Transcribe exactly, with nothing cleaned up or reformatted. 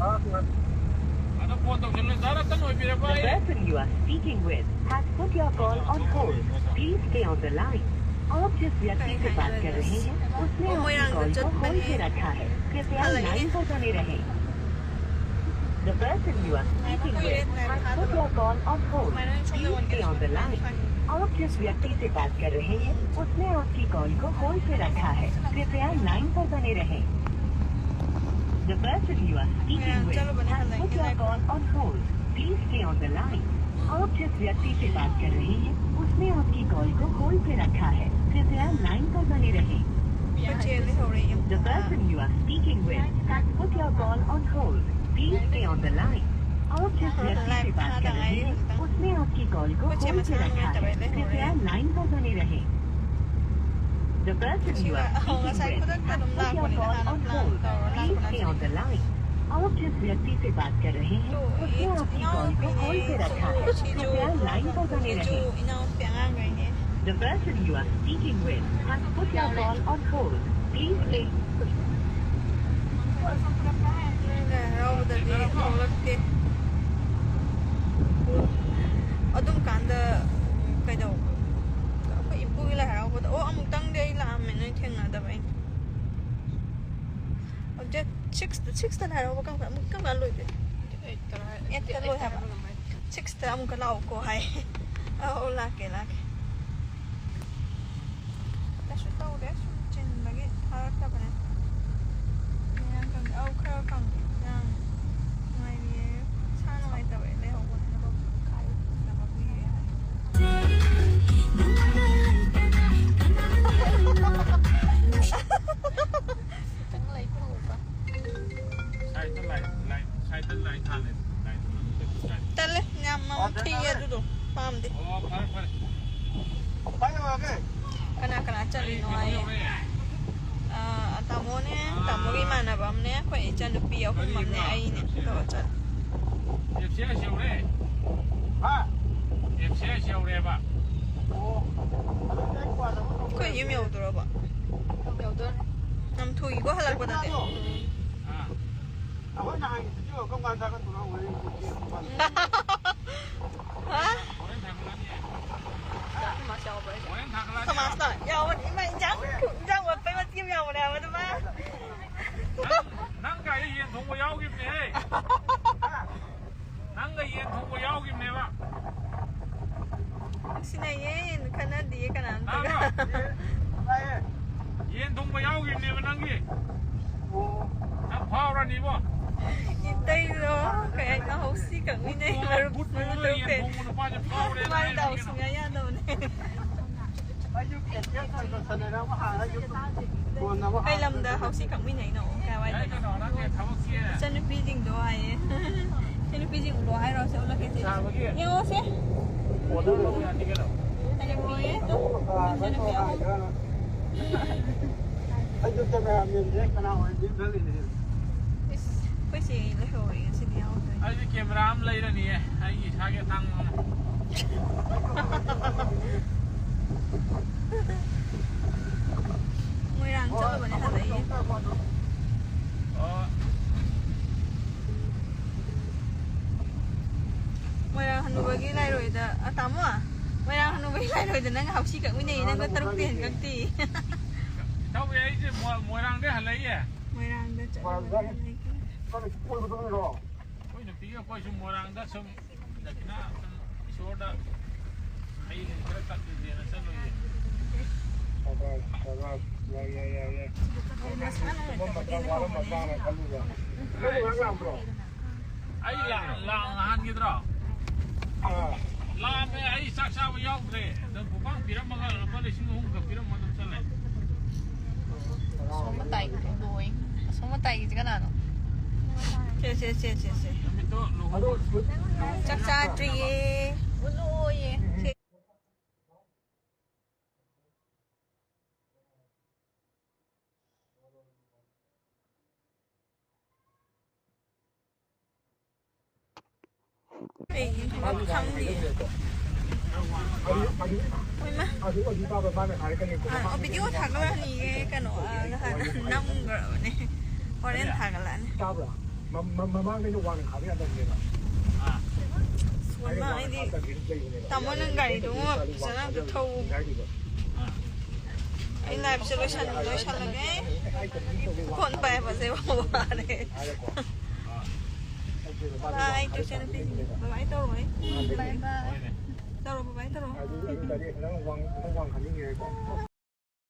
ꯑꯗꯣ ꯐꯣꯟ ꯇꯧꯁꯜꯂꯣ, ꯁꯥꯔ, ꯑꯝꯇꯪ ꯑꯣꯏꯕꯤꯔꯕ? The person you are speaking with has put your call on hold. Please stay on the line. आप जिस व्यक्ति से बात कर रहे हैं, उसने आपकी कॉल को होल्ड पे रखा है। कृपया लाइन पर बने रहें। The person you are speaking with has put your call on hold. Please stay on the line. आप जिस व्यक्ति से बात कर रहे हैं, उसने आपकी कॉल को होल्ड पे रखा है। कृपया लाइन पर बने रहें। The person you are speaking with has put your call on hold. Please stay on the line. आप जिस व्यक्ति से बात कर रहे हैं, उसने आपकी कॉल को होल्ड पे रखा है। कृपया लाइन पर बने रहें। The person you are speaking with has put your call on hold. Please stay on the line. आप जिस व्यक्ति से बात कर रहे हैं, उसने आपकी कॉल को होल्ड पे रखा है। कृपया लाइन पर बने रहें। The person you are speaking with has put your call on hold. Please stay on the line. आप जिस व्यक्ति से बात कर रहे हैं, उसने आपकी कॉल को होल्ड पे रखा है। कृपया लाइन पर बने रहें। The person you are speaking with has put your call on hold. Please stay. ꯅꯣꯏ ꯂꯥꯏ ꯍꯔꯥꯎꯕꯗꯗꯤ ꯊꯣꯛꯂꯛꯇꯦ꯫ ꯑꯗꯨꯝ ꯀꯥꯟꯗ ꯀꯩꯗꯧꯕ? ꯑꯩꯈꯣꯏ ꯏꯄꯨꯒꯤ ꯂꯥꯏ ꯍꯔꯥꯎꯕꯗ, ꯑꯣ, ꯑꯃꯨꯛꯇꯪꯗꯤ ꯑꯩ ꯂꯥꯛꯑꯝꯃꯦ, ꯅꯣꯏ ꯊꯦꯡꯅꯗꯕ ꯑꯩꯅ꯫ ꯗꯦꯠ ꯁꯤꯛꯁꯇ, ꯁꯤꯛꯁꯇ ꯂꯥꯏ ꯍꯔꯥꯎꯕ ꯀꯔꯝ ꯀꯥꯟ, ꯑꯃꯨꯛ ꯀꯔꯝ ꯀꯥꯟ ꯂꯣꯏꯒꯦ? ꯑꯩꯠꯇ ꯂꯣꯏ ꯍꯥꯏꯕ꯫ ꯁꯤꯛꯁꯇ ꯑꯃꯨꯛꯀ ꯂꯥꯛꯑꯣꯀꯣ ꯍꯥꯏ꯫ ꯑꯧ, ꯂꯥꯛꯀꯦ, ꯂꯥꯛꯀꯦ꯫ ꯀꯩꯁꯨ ꯇꯧꯗꯦ, ꯁꯨꯝ ꯆꯤꯟꯕꯒꯤ ꯊꯥꯔꯛꯇꯕꯅꯦ꯫ ꯃꯌꯥꯝ ꯀꯪꯉꯦ꯫ ꯑꯧ, ꯈꯔ ꯀꯪꯉꯦ꯫ ꯌꯥꯝ ꯅꯨꯡꯉꯥꯏꯔꯤꯌꯦ꯫ ꯏꯁꯥ ꯅꯨꯡꯉꯥꯏꯇꯕ ꯂꯩꯍꯧꯕꯅꯤꯅ ꯕꯕꯨ ꯈꯥꯏ ꯐꯅꯕ ꯀꯨꯏꯔꯦ ꯍꯥꯏ꯫ ꯈꯤꯇꯪ ꯂꯩꯊꯧꯕ꯫ ꯁꯥꯏꯠꯇ ꯂꯥꯏ, ꯂꯥꯏ, ꯁꯥꯏꯠꯇ ꯂꯥꯏ ꯊꯥꯜꯂꯦ꯫ ꯂꯥꯏ ꯊꯥꯜꯂꯦ꯫ ꯇꯜꯂꯦ, ꯌꯥꯝ ꯃꯝ ꯊꯤꯌꯦ ꯑꯗꯨꯗꯣ꯫ ꯄꯥꯝꯗꯦ꯫ ꯑꯣ, ꯐꯔꯦ, ꯐꯔꯦ꯫ ꯀꯅꯥ ꯀꯅꯥ ꯆꯠꯂꯤꯅꯣ ꯍꯥꯏꯌꯦ꯫ ꯑꯥ, ꯇꯥꯃꯣꯅꯦ, ꯇꯥꯃꯣꯒꯤ ꯏꯃꯥꯟꯅꯕ ꯑꯃꯅꯦ, ꯑꯩꯈꯣꯏ ꯏꯆꯟꯅꯨꯄꯤ ꯑꯍꯨꯝ ꯑꯃꯅꯦ, ꯑꯩꯅꯦ ꯇꯧꯔ ꯆꯠꯂꯦ꯫ ꯑꯦꯞꯁꯦ ꯌꯧꯔꯦ꯫ ꯍꯥ? ꯑꯦꯞꯁꯦ ꯌꯧꯔꯦꯕ꯫ ꯑꯣ, ꯑꯗꯨꯗꯤ ꯑꯩ ꯀ꯭ꯋꯥ ꯆꯥꯐꯝ ꯊꯣꯛꯄ ꯑꯩꯈꯣꯏ ꯌꯨꯝ ꯌꯧꯗꯣꯔꯕꯣ? ꯌꯧꯗꯣꯔꯦ꯫ ꯌꯥꯝ ꯊꯨꯏꯀꯣ ꯍꯜꯂꯛꯄꯗꯗꯤ꯫ ꯑꯥ꯫ ꯑꯩꯈꯣꯏꯅ ꯍꯪꯉꯤꯁꯤꯁꯨ ꯀꯔꯝ ꯀꯥꯟꯗ ꯊꯥꯒꯠꯇꯣꯏꯅꯣ ꯍꯪꯕꯅꯦ꯫ ꯍꯥ? ꯍꯣꯔꯦꯟ ꯊꯥꯒꯠꯂꯅꯤ꯫ ꯍꯣꯔꯦꯟ ꯊꯥꯒꯠꯂꯅꯤ꯫ ꯀꯃꯥꯁꯇ ꯌꯥꯎꯕꯅꯤ꯫ ꯏꯃꯥ, ꯏꯟꯖꯥꯡ, ꯏꯟꯖꯥꯡ ꯑꯣꯠꯄꯩ ꯃꯇꯦꯛ ꯑꯃ ꯌꯥꯎꯕꯅꯦ ꯍꯥꯏꯕ ꯑꯗꯨꯃ꯫ ꯅꯪ, ꯅꯪ ꯀꯥꯏꯗ ꯌꯦꯟ ꯊꯣꯡꯕ ꯌꯥꯎꯈꯤꯕꯅꯦꯍꯦ? ꯅꯪꯒ ꯌꯦꯟ ꯊꯣꯡꯕ ꯌꯥꯎꯈꯤꯕꯅꯦꯕ꯫ ꯅꯨꯡꯁꯤꯅꯩꯌꯦ, ꯈꯠꯅꯗꯤꯌꯦ ꯀꯅꯥꯝꯇꯒ꯫ ꯇꯥꯕ꯭ꯔꯣ? ꯌꯦꯟ ꯊꯣꯡꯕ ꯌꯥꯎꯈꯤꯕꯅꯦꯕ ꯅꯪꯒꯤ꯫ ꯅꯪ ꯐꯥꯎꯔꯅꯤꯕꯣ꯫ ꯏꯇꯩꯗꯣ ꯀꯩ ꯍꯥꯏꯅꯣ, ꯍꯧꯁꯤ ꯀꯛꯃꯤꯟꯅꯩ, ꯃꯔꯨꯞ, ꯃꯔꯨꯞ ꯇꯔꯨꯛ ꯇꯔꯦꯠ꯫ ꯃꯥꯏ ꯗꯥꯎ ꯁꯨꯡꯌꯥ ꯌꯥꯗꯕꯅꯦ꯫ ꯀꯩ ꯂꯝꯗ ꯍꯧꯁꯤ ꯀꯛꯃꯤꯟꯅꯩꯅꯣ? ꯀꯥꯏꯋꯥꯏꯗꯅꯣ? ꯏꯆꯟꯅꯨꯄꯤꯁꯤꯡꯗꯣ ꯍꯥꯏꯌꯦ꯫ ꯏꯆꯟꯅꯨꯄꯤꯁꯤꯡ ꯎꯠꯂꯣ ꯍꯥꯏꯔꯣ? ꯁꯦ, ꯎꯠꯂꯛꯀꯦ ꯁꯦ꯫ ꯌꯦꯡꯉꯣ ꯁꯦ꯫ ꯏꯆꯟꯅꯨꯄꯤ ꯑꯍꯨꯝ꯫ ꯏꯁ, ꯑꯩꯈꯣꯏ ꯆꯦ ꯂꯩꯍꯧꯔꯦ ꯉꯁꯤꯗꯤ ꯌꯥꯎꯗ꯭ꯔꯦ꯫ ꯑꯩꯗꯤ ꯀꯦꯃꯦꯔꯥ ꯑꯃ ꯂꯩꯔꯅꯤꯌꯦ, ꯑꯩꯒꯤ ꯏꯁꯥꯒꯤ ꯑꯇꯥꯡꯕ ꯑꯃ꯫ ꯃꯣꯏꯔꯥꯡ ꯆꯠꯂꯨꯕꯅꯦ ꯍꯜꯂꯛꯏ꯫ ꯑꯣ꯫ ꯃꯣꯏꯔꯥꯡ ꯍꯅꯨꯕꯒꯤ ꯂꯥꯏꯔꯣꯏꯗ, ꯑ, ꯇꯥꯃꯣ, ꯃꯣꯏꯔꯥꯡ ꯍꯅꯨꯕꯒꯤ ꯂꯥꯏꯔꯣꯏꯗ ꯅꯪꯒ ꯍꯧꯁꯤ ꯀꯛꯃꯤꯟꯅꯩ, ꯅꯪꯒ ꯇꯔꯨꯛꯇꯤ ꯍꯦꯟ ꯀꯛꯇꯦ꯫ ꯏꯇꯥꯎꯕꯤ, ꯑꯩꯁꯦ ꯃꯣ-, ꯃꯣꯏꯔꯥꯡꯗꯩ ꯍꯜꯂꯛꯏꯌꯦ꯫ ꯃꯣꯏꯔꯥꯡꯗ ꯆꯠꯂꯨꯕꯅꯦ ꯍꯜꯂꯛꯏ꯫ ꯀꯣꯏꯕ ꯆꯠꯂꯨꯏꯔꯣ? ꯑꯩꯈꯣꯏ ꯅꯨꯄꯤꯒ ꯑꯩꯈꯣꯏ ꯁꯨꯝ ꯃꯣꯏꯔꯥꯡꯗ ꯁꯨꯝ ꯗꯈꯤꯅꯥ ꯁꯨꯝ ꯏꯁꯣꯔꯗ ꯍꯩ ꯂꯩ ꯈꯔ ꯀꯠꯂꯨꯁꯦꯅ ꯆꯠꯂꯨꯏꯌꯦ꯫ ꯁꯕꯥꯁ, ꯁꯕꯥꯁ꯫ ꯌꯥꯏ, ꯌꯥꯏ, ꯌꯥꯏ, ꯌꯥꯏ꯫ ꯃꯁꯥꯅ ꯇꯨꯝꯐꯝ ꯃꯇꯝ ꯋꯥꯔꯝꯕ ꯆꯥꯅ ꯈꯜꯂꯨꯕ꯫ ꯅꯪ ꯃꯣꯏꯔꯥꯡ ꯌꯥꯝꯕ꯭ꯔꯣ? ꯑꯩ ꯂꯥꯛ, ꯂꯥꯛ ꯉꯍꯥꯟꯒꯤꯗ꯭ꯔꯣ? ꯑꯥ꯫ ꯂꯥꯛꯑꯝꯃꯦ, ꯑꯩ ꯆꯥꯛ ꯆꯥꯕ ꯌꯥꯎꯗ꯭ꯔꯦ꯫ ꯑꯗꯣ ꯄꯨꯄꯥꯡ ꯄꯤꯔꯝꯃꯒ ꯂꯨꯄꯥ ꯂꯤꯁꯤꯡ ꯑꯍꯨꯝ ꯈꯛ ꯄꯤꯔꯝꯃ ꯑꯗꯨꯝ ꯆꯠꯂꯦ꯫ ꯑꯁꯣꯝ ꯃꯇꯥꯏꯒꯤꯗꯣ ꯂꯣꯏ꯫ ꯑꯁꯣꯝ ꯃꯇꯥꯏꯒꯤꯁꯦ ꯀꯅꯥꯅꯣ? ꯁꯦ, ꯁꯦ, ꯁꯦ, ꯁꯦ, ꯁꯦ꯫ ꯅꯨꯃꯤꯠꯇꯣ ꯂꯨꯍꯣꯡꯕ꯫ ꯆꯥꯛ ꯆꯥꯗ꯭ꯔꯤꯌꯦ꯫ ꯎꯠꯂꯛꯑꯣꯌꯦ꯫ ꯁꯦ꯫ ꯑꯩ ꯈꯪꯗꯦ꯫ ꯍꯣꯏꯃ꯫ ꯑ, ꯚꯤꯗꯤꯑꯣ ꯊꯥꯒꯠꯂꯛꯑꯅꯤꯌꯦ, ꯀꯩꯅꯣ, ꯑ, ꯅꯍꯥꯟ ꯅꯝꯈ꯭ꯔꯕꯅꯦ꯫ ꯍꯣꯔꯦꯟ ꯊꯥꯒꯠꯂꯛꯑꯅꯤ꯫ ꯇꯥꯕ꯭ꯔꯥ? ꯃꯃꯥꯡꯗꯩꯅ ꯋꯥꯡꯅ ꯈꯥꯕ ꯌꯥꯗꯕꯅꯦꯕ꯫ ꯁꯣꯟꯕ ꯍꯥꯏꯗꯤ꯫ ꯇꯥꯃꯣ, ꯅꯪ ꯒꯥꯔꯤꯗꯣ ꯐꯖꯅ ꯑꯝꯇ ꯊꯧ꯫ ꯑꯩ ꯂꯥꯏꯐꯁꯦ ꯂꯣꯏꯁꯜ ꯂꯣꯏꯁꯜꯂꯒꯦ꯫ ꯐꯣꯟ ꯄꯥꯏꯕꯁꯦ ꯋꯥꯔꯦ꯫ ꯕꯥꯏ ꯇꯧꯁꯦ ꯅꯨꯄꯤꯁꯤꯡ꯫ ꯕꯥꯏ ꯕꯥꯏ ꯇꯧꯔꯣꯏ꯫ ꯕꯥꯏ ꯕꯥꯏ꯫ ꯇꯧꯔꯣ, ꯕꯥꯏ ꯕꯥꯏ ꯇꯧꯔꯣ꯫